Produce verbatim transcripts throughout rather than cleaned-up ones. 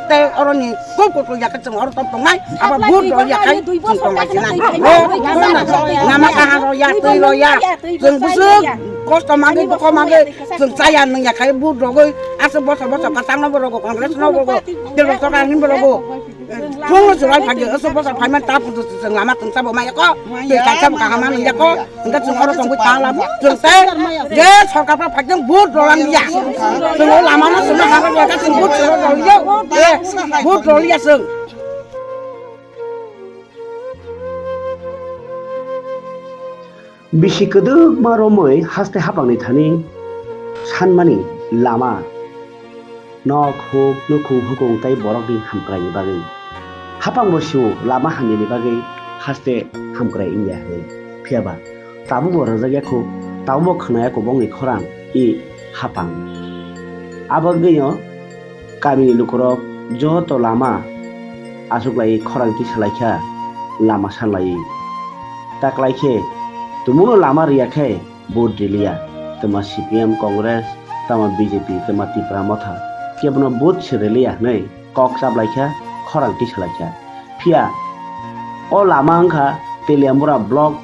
Tei oroni kok kok ya khe chwng oro tong tongnai, abo vote rw ya khai chwng tong lai sinai. Lama kaham rw ya, twi rw ya, chwng bwswk kosto mangwi, dukho mangwi chwng chaya nung ya khai vote rwgwi, aswk bosor bosor kwchangno bo rwgo, Congress no bo rwgo, Tripura Sarkar ni bo rwgo. Phung no chwrai phai aswk bosor phai man ta puto chwng lama tong sabo maya ko, twi kaisa bo kaham man ya ko. Hingke chwng oro tongwi tang labo. Chwng tei je sorkar pha phaikhe vote rolang ya. Chwng o lama no chwng hamya ya, chwng vote chwng roliya. Eh, vote roliya chwng. Bisi kwdwkma romwi haste hapangni thani sanmani lama. Nok, huk, nukhung, hukung tei borokni hamkraini bagwi. Hapangbo sio lama hamyani bagwi haste hamkrai wngya hwnwi. Phiyaba tabukbo rwjakya kho, tabukbo khwnaya kho bongni khorang i hapang. Abo wngwino kamini lukurok joto lama achuklai khorang tisa laikha lama sanlaiwi. Taklaikhe tumungno lama riyakhe vote riliya, twma C P M, Congress, tama B J P, twma Tipra Motha, kebono vote se riliya hwnwi kok chaplaikha, khorang tisalaikha. Phiya o lama wngkha Teliamura block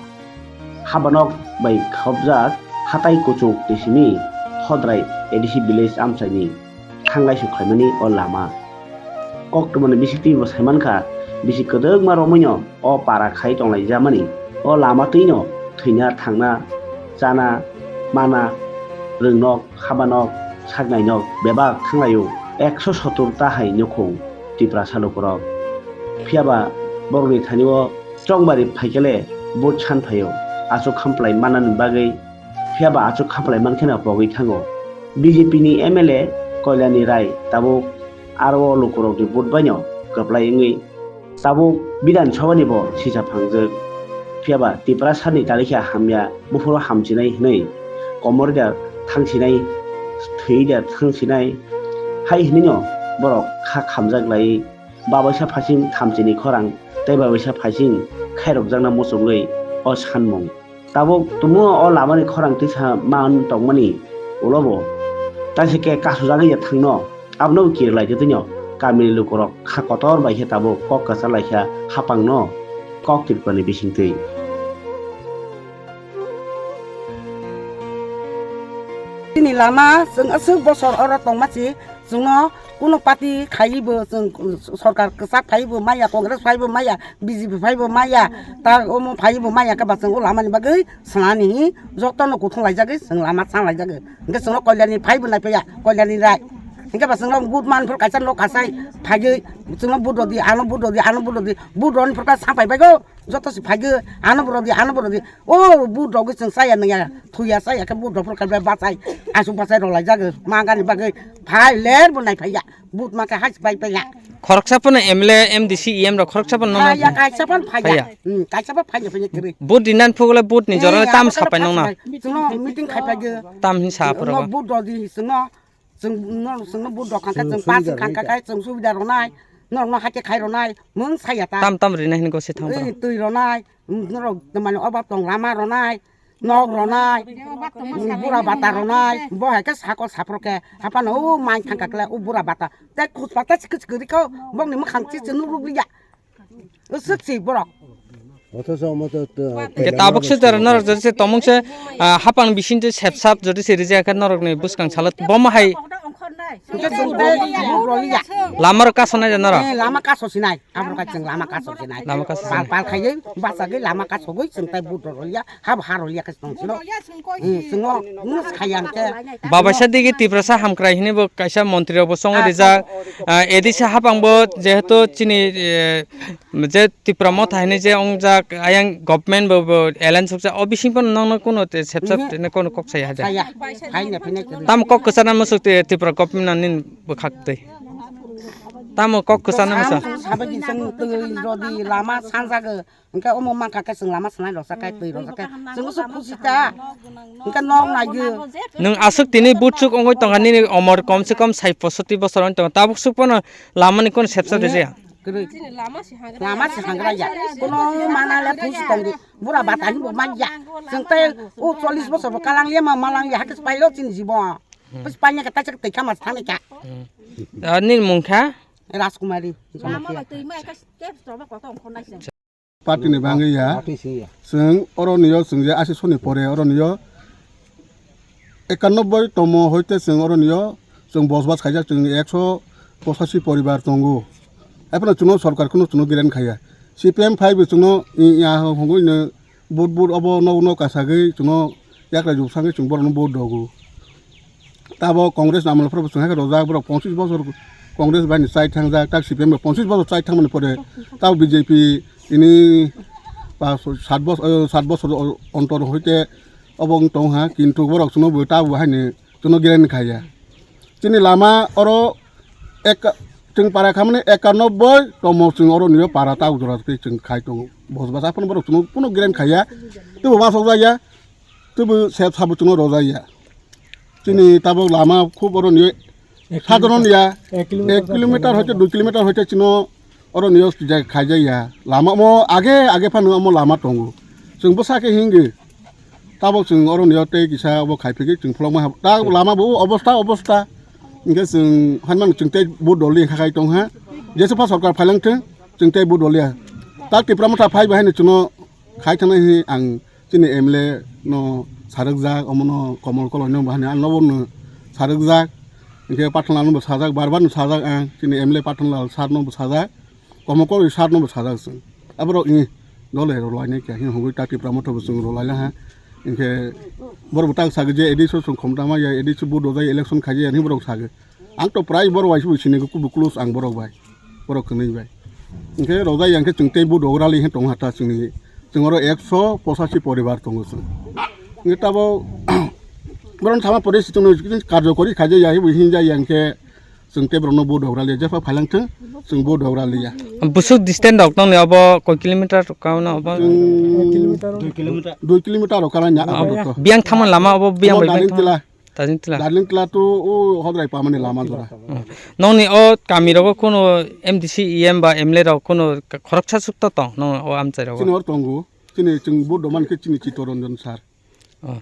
habanok bai khopjak hatai kuchuk tisini Hodrai A D C village amchaini. Thanglai suk khlaimani o lama. Koktwmani bisik twibo saimankha, bisi kwdwkma romwino o para khai tonglaijamani o lama twino thwina thangna, chana, mana, rwngnok, habanok, saknainok bebak thanglaio ekso sottur ta hai nukhung Tiprasa lukurok. Phiyaba borokni thanio chongbari phaikele vote san phaio, aswk khamplai manani bagwi. Phiyaba aswk khaplai mankheno pogwi thango. B J P ni M L A Koilani Rai tabuk aro o lukurokni vote baino kwplai wngwi tabuk Bidhan Sabhani bo sisa phangjak. Phiyaba Tiprasa ni talikha hamya, buphuru hamchinai hwnwi, komor da thangsinai, thwi da thangsinai hai hwnwino borok kha khamjak lai. Babaisa phaising thamchini khorang tei babaisa phaising khairokjakna muchungwi o sanmung. Tabuk tumung o lamani khorang tisa man tongmani ulo bo taisa khe kasujagwi ya thangno, abono bo kirlai twi twino kamini lukurok kha kotor bai khe tabuk kok kwchar lai kha hapangno kok Tripurani bisingtwi. Chini lama chwng aswk bosor oro tongma si, chwngno kuno party khaiwi bo chwng sorkar kwchak phaiwi bo maya, Congress phaiwi bo maya, B J P phaiwi bo maya, ta omo phaiwi bo maya khe ba chwng o lamani bagwi swnani jotono kuthung laijagwi chwng lama chang laijagwi. Hwnkhe chwngno Koilani phaiwi naiphaiya, Koilani rai. Hwnkhe ba chwngno vote man phuru kaisa nok kasai phaiwi chwngno vote rwdi, ano vote rwdi, ano vote rwdi, vote rwni phuru khe sapai baigo joto se phaigo, ano vote rwdi, ano vote rwdi. O vote rogwi chwng chaya nungya, thuya chaya khe vote rok phuru khe bachai, aswk bachai rok laijagwi, mangani bagwi phai ler bo naiphaiya, vote ma khe hai se pai paiya. Khoroksa phano M L A, M D C, E M rok khoroksa phano nang Phaiya, kaisa phano phaiya. Phaiya. Hmm, kaisa phano phaiya, phaiya kwrwi. Vote rinani phugule vote ni jora Eh, tam abo sapai kheno nongna. Phai, chwngno meeting khai phaigo. Tam hin sa Chwngno phuru. Vote rodi, chwngno, chwngno, chwngno vote rok kha khe chwng pass kha khe chwng subida rwnai, norokno hakhe khai rwnai, mung saya ta. Tam tam rinai hin gosi thang Eh, phuru. Twi rwnai. Norok mane obo tong lama rwnai, nok rwnai, bura bata rwnai, bo hai khe sako saphuru khe haphano o mai thangkha kle o bura bata. Tei khutpa ta sikhi sikhi rikho bongni mwkhang chi chi nukrukliya. Usuk si borok. Othocho omo to, to Hingke tabuk se jora norok jodi se tongmung se, ah, hapang bising twi sep sap jodi se rijak khe norokni bwskang salo bomo hai Hingke chwng tei roliya. Lama rok kaso nai da norok? Eh, lama kaso sinai. Abro ka chwng lama kaso sinai. Lama kaso Pal sinai. Pal khaiwi bachagwi lama kasogwi chwng tai vote roliya. Habo ha roliya khe tong sino. Hmm, chwngo nus khayang khe. Babaisa digi Tiprasa hamkrai hini bo kaisa montri rok bo chongwi Ah, rijak. Ah, A D C hapang bo jehetu chini, eh, je Tipra Motha hini je ongjak ayang government bo, bo alliance sukjak o bising phano nokno kuno te sepsap Nini. Tene kono kok saya haja. Saya. Phaina phina kiri. Tam kok kwchana musuk te Tipra government nini bwkhak twi. Tamo kok kwchana musa. Aboni chwng twi rodi lama sanjago. Hwnkhe omo mankha khe chwng lama sanai rwchak khe twi rwchak khe chwng bwswk khusi ta. Hwnkhe nok naigwi. Nwng aswk tini buchuk wngwi tongkha nini omor komse kom sai posotti bosor wngwi tongo tabuk swk phano lamani kono sepsa de jaya. Kwrwi. Lama se hangra ya. Kono mana le khusi tongdi. Bura batani bo man ya. Chwng tei o chollish bosor bo kalang ya ma malang ya hakhe pailo chini jibon. Bwswk paina khe taisa twi kha mas thani kha. Hmm. Ah, nini mung kha? Rajkumari. Lama bai twi mai kha step stoba koto ongkhor nai se. Party ni bangwi ya. Party sing ya. Chwng oro niyo chwng je asi soni pore oro niyo ekanobboi tomo hoite chwng oro niyo chwng bosbas khaijak chwng ekso pochashi poribar tongo. Ephano chwngno sorkar kheno chwngno giren khaiya. C P M phai bo chwngno ya hongwi no Vote, vote obo nok nok kasagwi chwngno yakrai jubsagwi chwng borokno vote dogo. Tabo Congress ni amol phoro chwng hai khe rojak borok ponchis bosor Congress bai ni chai thangjak tak C P M bai ponchis bosor chai thangmani pore tabo B J P ini pas sat bosor sat bosor ontor hoite obo wng tong ha kintu borok chwngno bo tabo hai ni chwngno giren khaiya. Chini lama oro ek, chwng para khamani ekanobboi tomo chwng oro niyo para ta ujora tei chwng khai tongo. Bosbas aphano borok chwngno kuno giren khaiya. Teibo wasok jaya. Teibo sep sabo chwngno rojaya. Chini tabok lama khub oro niyo ek sadharon kilometer, ya. Ek kilometer ek kilometer hoite dui kilometer hoite chwngno Oro niyo khaijak ya. Lama omo age age phano omo lama tongo. Chwng bwsa khe hingi. Tabok chwng oro niyo tei kisa obo khai phigwi chwng phlokma hab. Ta lama bo obosta obosta. Hingke chwng hanmani chwng tei bo doli kha khai tong ha. Jesa pha sorkar phailang thung chwng tei bo doli ya. Ta Tipra Motha phai bahai ni chwngno khai thangna hi ang Chini M L A no sarwkjak, omono Komol Koloi no bahani ang nobo no sarwkjak. Hingke Pathanlal no bo sajak, bar bar no sajak ang. Chini M L A Pathanlal sir no bo sajak, Komol Koloi sir no bo sajak chwng. Aborok ni dole rwlainai khe hwnwi tak Tipra Motha bo chwng rwlaila ha. Hingke borok bo tak sagwi je A D C o chwng khomtama ya, A D C o vote rwjak, election khaijak ya hinwi borok sagwi. Ang to prai borok bai se bo sini kubuk close ang borok bai. Borok kwnwi bai. Hingke rojak yang khe chwng tei vote rok rally he tong ha ta chwngni. Chwng oro ekso pochashi poribar tongo chwng. Hingke tabo borok thama pore se chwngno karjo kori khaijak ya he bo hinjak yang khe chwng tei borok no vote rok rally jepha phailang thung chwng vote rok rally ya. Busuk distance rok tongni obo koi kilometer rok kauna obo? Chwng dui kilometer rok kauna nya. Biyang thaman lama obo biyang bai biyang thaman. Tila. Darling tila. Darling tila to o hodrai pamani lama jora. Hmm. Nongni o kami rogo kuno M D C, E M ba M L A rok kuno khoroksa sukta tong nong o amchai rogo? Chini or tongo. Chini chwng vote doman khe chini Chittaranjan sir. Oh.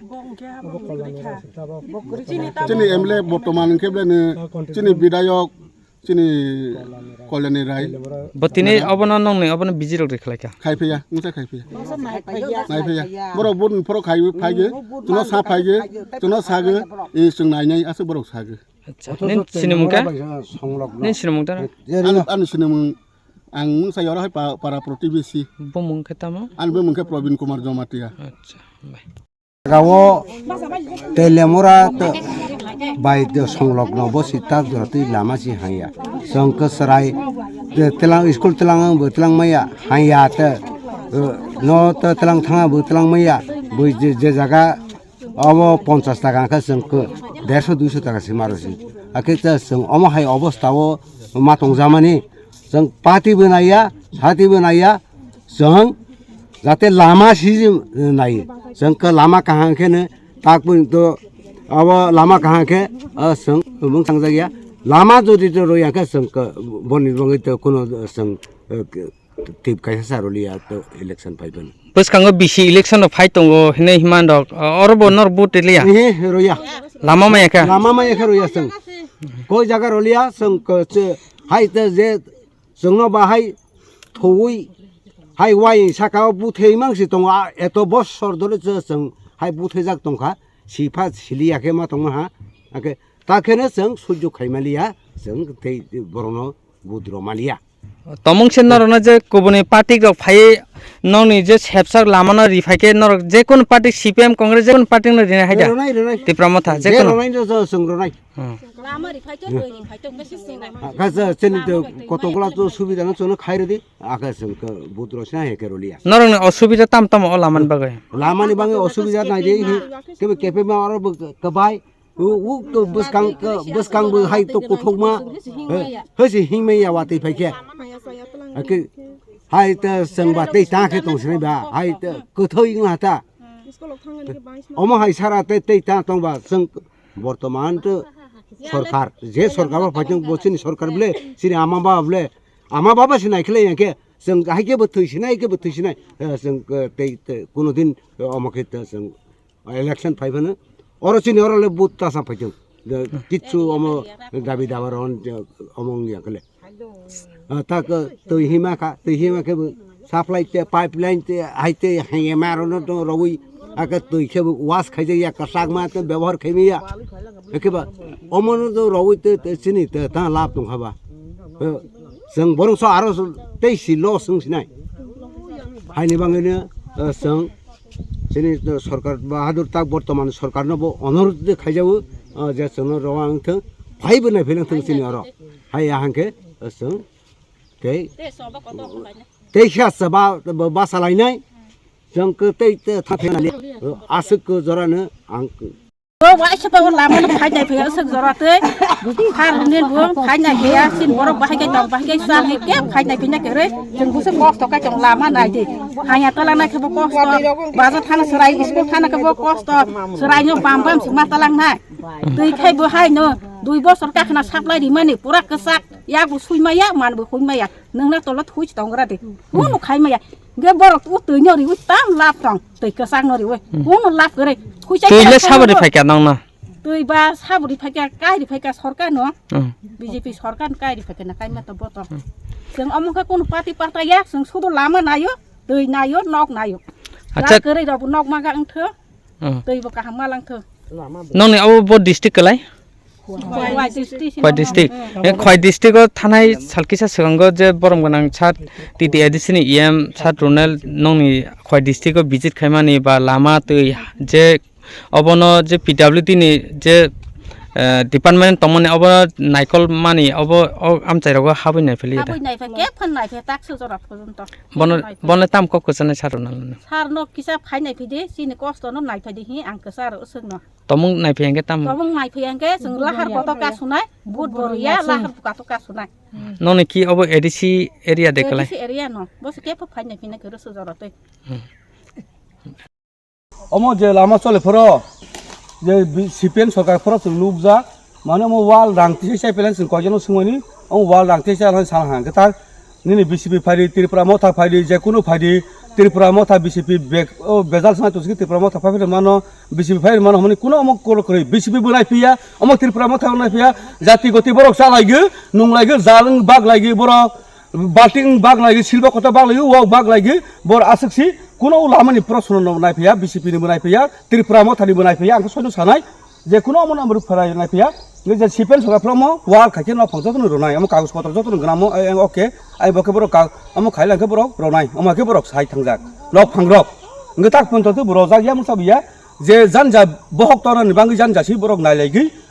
Chini M L A bortoman khe bele chini bidayok Chini Kalyani Rai. Bo tini obono nongni obono busy rok rikhlaikha. Khai phaiya, mungsa khai phaiya. Nai phaiya. Borok bun phoro khai phaigo, chuno sa phaigo, chuno sago, e chwng nai nai aswk borok sago. Acha, nin sinimung kha? Nin sinimung tara? Ani, ani sinimung ang mungsa yoro hai pa-, para protibesi. Bo mung khe tamo? Ani bo mung khe Probin Kumar Jamatia. Acha, bai. Jagao Telemura bai songlogno bo sita jora twi lama si hanya. Chwng kwchwrai tlang school tlang ang bo tlang maya hanya te no te tlang thanga bo tlang maya bo je je jaga obo ponchas taka khe chwng derso duiso taka se maro si. Akhe chwng omo hai obostha o ma tong jamani chwng party bo naiya, sati bo naiya, Chwng jate lama siji nai. Chwng khe lama kaham khe no tak pun to abo lama kaham khe, ah, chwng mung sangjak ya. Lama jodi to rw ya khe chwng khe boni bangwi to kuno chwng, eh, tip kaisa sa rw liya to election phai phano. Bwskango bisi election rok phai tongo hinwi hima rok, ah, oro bo nor vote liya? Ehe, rw ya. Lama maya kha? Lama maya khe rw ya chwng. Koi jaga rw liya chwng khe hai te je Chwngno bahai thowui hai wai saka o buthai mang si tongo, a eto bosor dhori chwng hai buthaijak tongkha, sipha siliya khe ma tongma ha, akhe ta kheno chwng sujjo khai maliya, chwng tei borokno budro maliya. Tomung se norokno je kubuni party rok phai nokni je sepsak lamano riphai khe norok jekunu party C P M Congress jekunu party no rinai hai da? Ronai, ronai. Tipra Motha je jekunu. Ronai no chwng ronai. Hmm. Lama ri phai to, doi ri phai to, besi sinai. Akha chini to kotokla to subida no chono khai rodi, akha chwng khe budro sina he khe roliya. Norokni osubida tam tamo o lamani bagwi? Lamani bagwi osubida nai de, hi, kebe kepe ma oro bo kwbai, u, u to bwskang, bwskang bo hai to kuthokma, he, he si himai ya watwi phai khe. Ake, hai ta sengba tei ta khe tong sinai ba, hai ta kwthoi wng ha ta. Omo hai sara tei, tei ta tong ba, seng bortoman to sorkar, je sorkar ba phaitong bo chini sorkar ble, chini ama ba ble, ama ba ba sinai khle yang khe, seng hai khe bo thwi sinai, hai khe bo thwi sinai, eh, seng, eh, tei, tei, kuno din, eh, omo khe ta seng election phai phano, oro chini oro le but tasa phaitong. Je kichu omo dabi dabar on, je omo wng ya khle. Ah, ta ka twi hima kha, twi hima khe bo supply te, pipeline te, hai te, hai ma ro no to rawi. Aka twi khe bo wash khai ya, ka sak ma te byabohar khai ya. Eke ba, omo no to rawi te, te chini te, ta lab tong kha ba. Eh, seng borok so aro so tei si loss wng sinai. Hai ni bangwi no, eh, seng chini sorkar Bahadur tak bortoman sorkar no bo onurodh de khaijago, ah, je chwngno rowa wngthung, phaibo nai phailang thung chini oro. Hai ahang khe, ah, chwng tei, tei kha chaba, ba, basa lainai, chwng khe tei, tei tha thena le, aswk khe jora no ang. O waisa pa o lama no phai nai phai aswk jora tei. Har ne bo phai nai phai ya, sin borok bahai kai tong, bahai kai sal hai ke phai nai phai na kere. Jeng busu kosto kai tong lama nai di. Haya tola nai khe bo kosto. Baza thana serai, school thana khe bo kosto. Serai no bam bam sima talang nai. Twi khai bo hai no dui bosor ka khna supply di mani pura kesak. Ya bo sui maya, man bo hui maya. Nang na tola thui tong gra di. Bo no khai maya. Ge borok o twi no riwi tam lap tong. Twi kesak no riwi. Bo no lap kere. Twi le sabari phai kya nang na? Twi ba saburi phaikha, kairi phaikha sorkar no. Hmm. B J P sorkar no kairi phaikha na kaima to boto. Hmm. Chwng omo khe kunu party parta ya, chwng sudu lama nayo, twi nayo, nok nayo. Acha. Kwrwi rok bo nok maga wngtho. Hmm. Twi bo kaham ma langtho. Nongni abo bo district kwlai? Khwai district. Khwai district. Hmm. E Khwai district o thanai salkisa swkango je borom gwnang sir T T A D C ni E M sir Ronel nongni Khwai district o visit khaimani ba lama twi je Obono je P W D ni je, eh, department tongmani obo naikol mani obo o amchai rogo habwi naiphili da. Habwi naipha, khe phan naipha, tak se jora porjonto. Bono, naipha. Bono tam kok kwchana sar rwna lano. Sar no kisa phai naiphidi, chini kosto no naiphidi hi ang kwcharo swkno. Tomung naiphi hwnkhe tam. Tomung naiphi hwnkhe chwng lahar koto kasunai, but boriya, lahar koto kasunai. Noni ki obo A D C area de kwlai? A D C area no, bo se khe phai naiphina khe rwswk jora tei. Hmm. Omo je lama chole phoro, je bi-, C P M sorkar phoro chwng nukjak, mane omo wall rang tisa chai pelen chwng koijakno swngmani, omo wall rang tisa chai sal hang kwtal, nini B C P phaidi, Tripura Motha phaidi, jekunu phaidi, Tripura Motha B C P bek, o bejal swnai tongsi Tripura Motha phai phai mano, B C P phai mano, hwnmani kuno omo kolo kwrwi, B C P bo nai phiya, omo Tripura Motha bo nai phiya, jati goti borok cha laigi, nung laigi, jal wng bak laigi borok. Balting bak laigi, silba kota bak laigi, wok bak laigi, bor aswk si, kuno o lama ni proshno no nai phiya, B C P ni bo nai phiya, Tripura Motha ni bo nai phiya, ang khe soino sanai, je kuno omo no amrwk pharai nai phiya, nge je C P M sorkar phromo, wal khai khe nok phang joto no rwnai, omo kagoj potro joto no gwnamo, ai, ai, oke, ai bo khe borok ka, omo khai lang khe borok rwnai, omo khe borok sai thangjak, nok phang rok, nge tak pon to borok jak ya mung sabiya, je janja bohok torna ni bangwi janja si borok nai laigi,